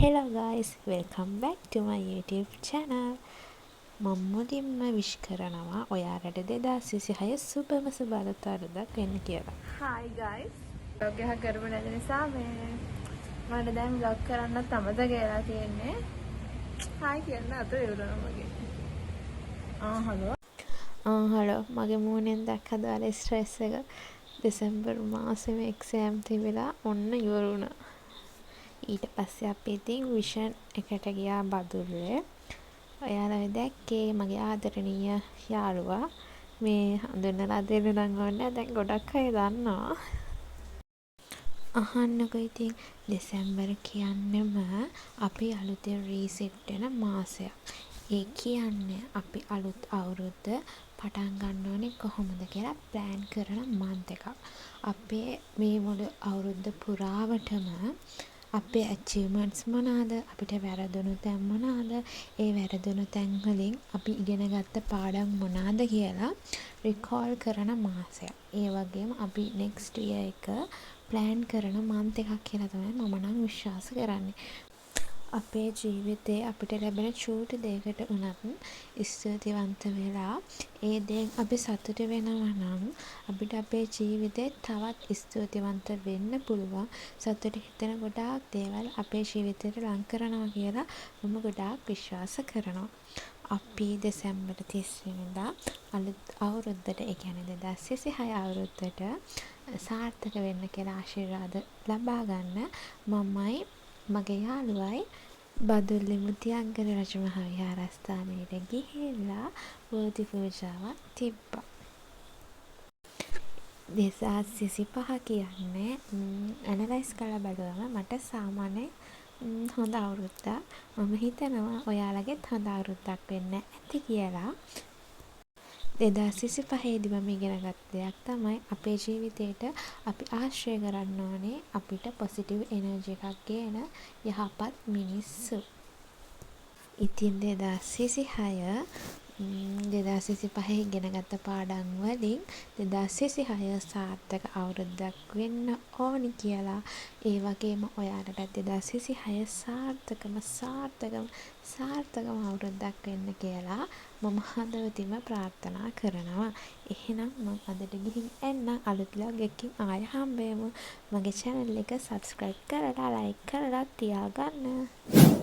Hello guys, welcome back to my YouTube channel. මම මුලින්ම විශ් කරනවා ඔයාලට 2026 සුබම සුබ අලුත් අවුරුද්දක් වෙන්න කියලා. Hi guys. Vlog එකක් කරපු නැති නිසා මේ මට දැන් ව්ලොග් කරන්නත් අමතක වෙලා තියෙන්නේ. හායි කියන්න අත ඉවරනවා මගේ. ආ හලෝ. ආ හලෝ, මගේ මූණෙන් දැක්කද ඔයාලා ස්ට්‍රෙස් එක? දෙසැම්බර් මාසෙම එක්සෑම් තිබිලා ඔන්න ඉවර වුණා. ඊට පස්සේ අපි ඉතින් විෂන් එකට ගියා බදුල්ලේ. ඔයාලා ඔය දැක්කේ මගේ ආදරණීය යාළුවා. මේ හඳුන්වලා දෙන්න නම් ඕනේ නෑ, දැන් ගොඩක් අය දන්නවා. අහන්නකෝ ඉතින්, දෙසැම්බර් කියන්නෙම අපි අලුතෙන් රීසෙට් වෙන මාසයක්. ඒ කියන්නේ අපි අලුත් අවුරුද්ද පටන් ගන්න ඕනේ කොහොමද කියලා ප්ලෑන් කරන මන්ත් එකක්. අපේ මේ මුළු අවුරුද්ද පුරාවටම අපේ ඇචීව්මන්ට්ස් මොනාද, අපිට වැරදුණු තැන් මොනාද, ඒ වැරදුණු තැන් වලින් අපි ඉගෙන ගත්ත පාඩම් මොනාද කියලා රිකෝල් කරන මාසයක්. ඒ වගේම අපි නෙක්ස්ට් ඉයර් එක ප්ලෑන් කරන මන්ත් එකක් කියලා තමයි මම නම් විශ්වාස කරන්නේ. අපේ ජීවිතේ අපිට ලැබෙන චූටි දේකට වුණත් ස්තුතිවන්ත වෙලා ඒ දේෙන් අපි සතුටු වෙනවා නම් අපිට අපේ ජීවිතේ තවත් ස්තුතිවන්ත වෙන්න පුළුවන්. සතුට හිතෙන ගොඩාක් දේවල් අපේ ජීවිතේට ලං කරනවා කියලා මම ගොඩාක් විශ්වාස කරනවා. අපි දෙසැම්බර් 30 වෙනිදා අලුත් අවුරුද්දට, ඒ කියන්නේ 2026 අවුරුද්දට සාර්ථක වෙන්න කියලා ආශිර්වාද ලබා ගන්න මමයි මගේ යාළුවයි බදුල්ලේ මුතියංගල රජමහා විහාරස්ථානයට ගිහිල්ලා බෝධි පූජාවක් තිබ්බා. 2025 කියන්නේ ඇනලයිස් කරලා බැලුවම මට සාමාන්‍යයෙන් හොඳ අවුරුද්දක්. මම හිතනවා ඔයාලගෙත් හොඳ අවුරුද්දක් වෙන්න ඇති කියලා. 2025දී මම ඉගෙන ගත්ත දෙයක් තමයි අපේ ජීවිතේට අපි ආශ්‍රය කරන්න ඕනේ අපිට පොසිටිව් එනර්ජි එකක් ගේන යහපත් මිනිස්සු. ඉතින් 2026, 2025 ඉගෙන ගත්ත පාඩම් වලින් 2026 සාර්ථක අවුරුද්දක් වෙන්න ඕනි කියලා, ඒ වගේම ඔයාලටත් 2026 සාර්ථකම සාර්ථකම සාර්ථකම අවුරුද්දක් වෙන්න කියලා මම හදවතින්ම ප්‍රාර්ථනා කරනවා. එහෙනම් මං අදට ගිහින් එන්නම්. අලුත් ව්ලොග් එකකින් ආයෙ හම්බෙමු. මගේ චැනල් එක සබ්ස්ක්‍රයිබ් කරලා ලයික් කරලා තියාගන්න.